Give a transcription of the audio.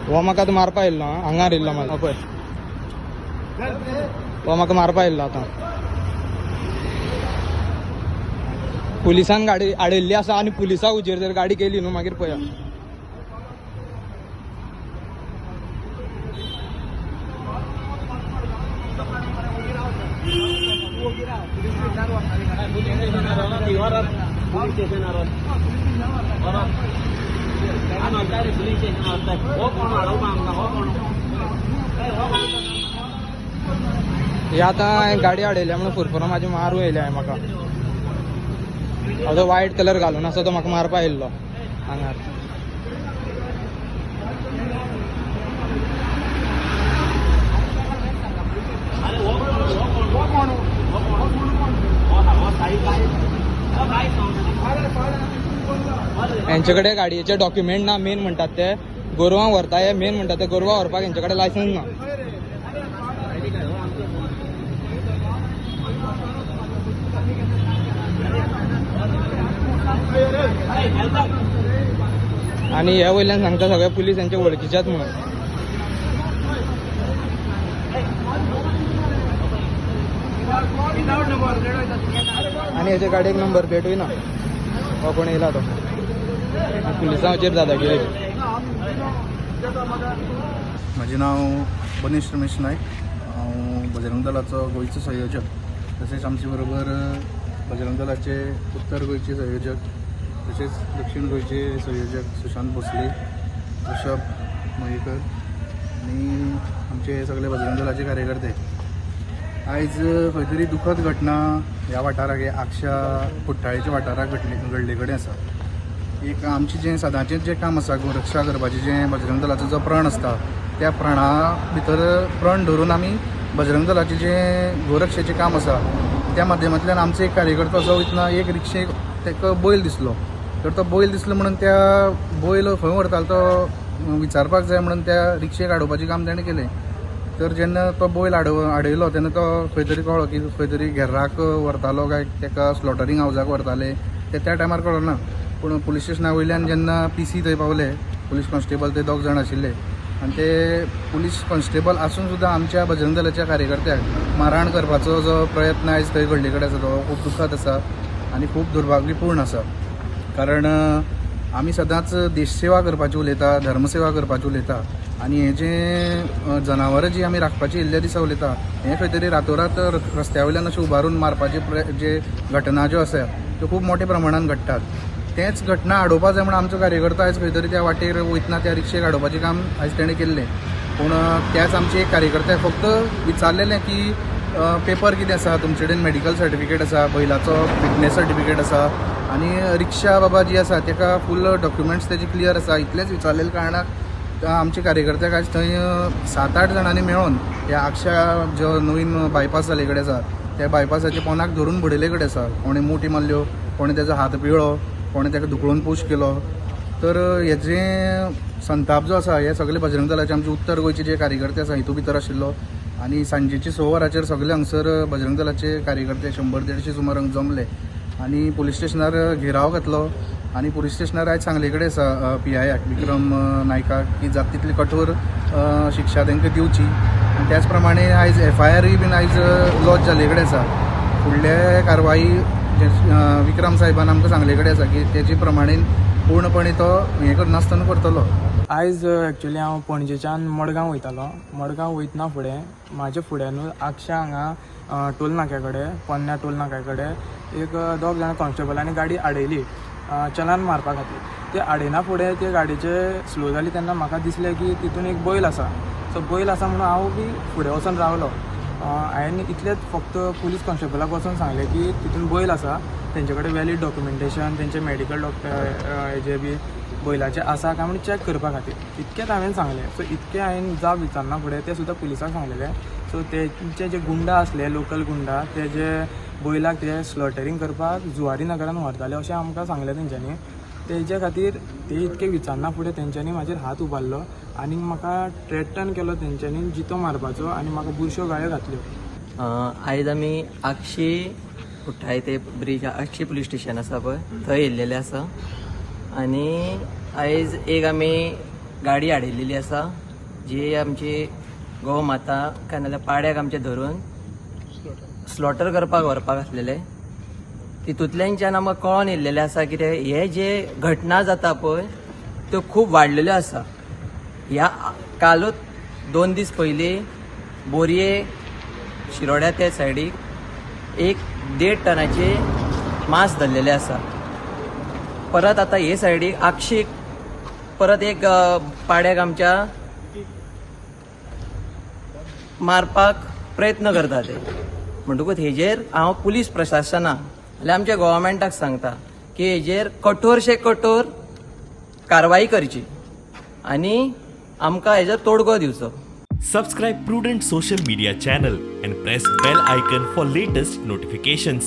हो म्हाका आतां मारपा येयल्लो हांगार येयल्लो म्हाका पळय, हो म्हाका मारपा येयल्लो. आतां पुलिसान गाडी आडयल्ली आसा आनी पुलिसा हुजेर जर गाडी केली न्हू मागीर पळया. हे आतां गाडी आडयल्या म्हणून फुरफुरो म्हाजी मारूं येयल्या म्हाका. तो वायट कलर घालून आसा तो म्हाका मारपा येयल्लो हांगार. हेंचे कडेन गाडयेचे डॉक्युमेंट ना, मेन म्हणटात ते गोरवां व्हरता, हे मेन म्हणटात ते गोरवां व्हरपाक हेंचे कडेन लायसन्स ना. आनी हे वयल्यान सांगता सगळे पुलीस हेंचे वळखीच्याच म्हणून. आनी हेच्या गाडयेक नंबर प्लेटूय ना, हो कोण येयला तो पुलिसांचेर दादागिरी. म्हजें नांव बनेश रमेश नायक, हांव बजरंग दलाचो गोंयचो संयोजक, तशेंच आमचे बरोबर बजरंग दलाचे उत्तर गोंयचे संयोजक तशेंच दक्षिण गोंयचे संयोजक सुशांत भोसले, ऋषभ मयेकर आनी आमचे सगळे बजरंग दलाचे कार्यकर्ते. आयज खंय तरी दुखद घटना ह्या वाठाराक, आगशा कुठ्ठाळेच्या वाठाराक घडले कडेन आसा. एक आमचें जें सदांचें जें काम आसा गोरक्षा करपाचें, जें बजरंग दलाचो जो प्रण आसता त्या प्रणा भितर प्रण धरून आमी बजरंग दलाचें जें गोरक्षेचें काम आसा त्या माध्यमांतल्यान आमचो एक कार्यकर्तो असो वयतना एक रिक्षेक ताका बैल दिसलो, तर तो बैल दिसलो म्हणून त्या बैल खंय व्हरतालो तो विचारपाक जाय म्हणून त्या रिक्षेक आडोवपाचें काम ताणें केलें. तर जेन्ना तो बैल आडयलो तेन्ना तो खंय तरी कळ्ळो की खंय तरी घेर्राक व्हरतालो काय ताका स्लॉटरींग हावजाक व्हरताले ते त्या टायमार कळ्ळो ना. पूण पुलीस स्टेशना वयल्यान जेन्ना पी सी थंय पावले, पुलीस कॉन्स्टेबल ते दोग जाण आशिल्ले आनी ते पुलीस कॉन्स्टेबल आसून सुद्दां आमच्या बजरंग दलाच्या कार्यकर्त्याक मारहाण करपाचो जो प्रयत्न आयज थंय घडले कडेन आसा तो खूब दुखद आसा आनी खूब दुर्भाग्यपूर्ण आसा. कारण आमी सदांच देशसेवा करपाची उलयता, धर्मसेवा करपाची उलयता आनी हें जें जनावरां जी आमी राखपाची इल्ल्या दिसा उलयता हें खंय तरी रातोरात रस्त्या वयल्यान अशें उबारून मारपाचे जे घटना ज्यो आसा त्यो खूब मोठ्या प्रमाणान घडटात. तेंच घटना आडोवपा जाय म्हण आमचो कार्यकर्तो आयज खंय तरी त्या वाटेर वयतना त्या रिक्षेक आडोवपाचें काम आयज तेणें केल्लें. पूण त्याच आमचे एक कार्यकर्त्याक फक्त विचारलेलें की पेपर कितें आसा तुमचे कडेन, मेडिकल सर्टिफिकेट आसा, बैलाचो फिटनेस सर्टिफिकेट आसा आनी रिक्षा बाबा जी आसा ताका फूल डॉक्युमेंट्स तेजे क्लियर आसा, इतलेंच विचारलेले कारणाक आमचे कार्यकर्त्याक आयज थंय 7-8 जाणांनी मेळोन ह्या आगशा जो नवीन बायपास जाल्ले कडेन आसा त्या बायपासाचे पोनाक धरून बडयले कडेन आसा. कोणें मुठी मारल्यो, कोणें तेजो हात पिळ्ळो, कोणें ताका धुकळून पूश केलो. तर हेजें संताप जो आसा हे सगळे बजरंग दलाचे आमचे उत्तर गोंयचे जे कार्यकर्ते आसा हितून भितर आशिल्लो आनी सांजेचे 6 वरांचेर सगळे हांगसर बजरंग दलाचे कार्यकर्ते 100-150 सुमार हांगा जमले आनी पुलीस स्टेशनार घेराव घातलो आनी पुलीस स्टेशनार आयज सांगले कडेन आसा पी आयाक विक्रम नायकाक की जाता तितली कठोर शिक्षा तांकां दिवची आनी त्याच प्रमाणे आयज एफ I आरूय बीन आयज लॉज जाल्ले कडेन आसा. फुडले कारवाई विक्रम साहेबान आमकां सांगले कडेन आसा की तेजे प्रमाणे पूर्णपणे तो हें करनासतना करतलो. आयज एक्चुली हांव पणजेच्यान मडगांव वयतालो. मडगांव वयतना फुडें म्हाज्या फुड्यानूच आगशा हांगा टोल नाक्या कडेन, पोन्न्या टोल नाक्या कडेन एक दोग जाणां कॉन्स्टेबलांनी गाडी आडयली चलान मारपा खातीर. ते आडयना फुडें ते गाडयेचे स्लो जाली तेन्ना म्हाका दिसलें की तितून एक बैल आसा. सो बैल आसा म्हणून हांव बी फुडें वचोन रावलो. हांवें इतलेंच फक्त पुलीस कॉन्स्टेबलाक वचोन सांगलें की तितून बैल आसा, तेंचे कडेन वॅलीड डॉक्युमेंटेशन, तेंचे मेडिकल हेजे बी बैलाचे आसा काय म्हणून चॅक करपा खातीर इतकेंच हांवें सांगलें. सो इतकें हांवें जाप विचारना फुडें ते सुद्दां पुलिसांक सांगलेलें. सो तेंचे जे गुंडा आसले, लोकल गुंडा, ते जे बैलाक ते स्लॉटरींग करपाक जुवारी नगरान व्हरताले अशें आमकां सांगलें तेंच्यांनी. तेजे खातीर ते इतके विचारना फुडें तेंच्यांनी म्हाजेर हात उबारलो आनी म्हाका थ्रेटन केलो तेंच्यांनी जितो मारपाचो आनी म्हाका बुरश्यो गाळ्यो घातल्यो. आयज आमी आगशी कुठ्ठाळे ते ब्रिज आगशी पुलीस स्टेशन आसा पळय थंय येयल्लेले आसा. आनी आयज एक आमी गाडी हाडिल्लेली आसा, जी आमची गो माता काय नाल्यार पाड्याक आमचे धरून स्लॉटर करपाक व्हरपाक आसलेले. तितूंतल्यानच्यान आमकां कळोन येयल्लेलें आसा कितें हे जे घटना जाता पळय त्यो खूब वाडलेल्यो आसा. ह्या कालूच 2 दीस पयलीं बोरये शिरोड्या त्या सायडीक एक 1.5 टनाचे मांस धरलेले आसा. परत आतां हे सायडीक आक्षीक परत एक पाड्याक आमच्या मारपाक प्रयत्न करता ते. म्हणटकूच हेजेर हांव पुलीस प्रशासनाक जाल्यार आमच्या गोवोरमेंटाक सांगता की हेजेर कठोरशे कठोर कारवाई करची आनी आमकां हेजेर तोडगो दिवचो. Subscribe Prudent Social Media channel and press bell icon for latest notifications.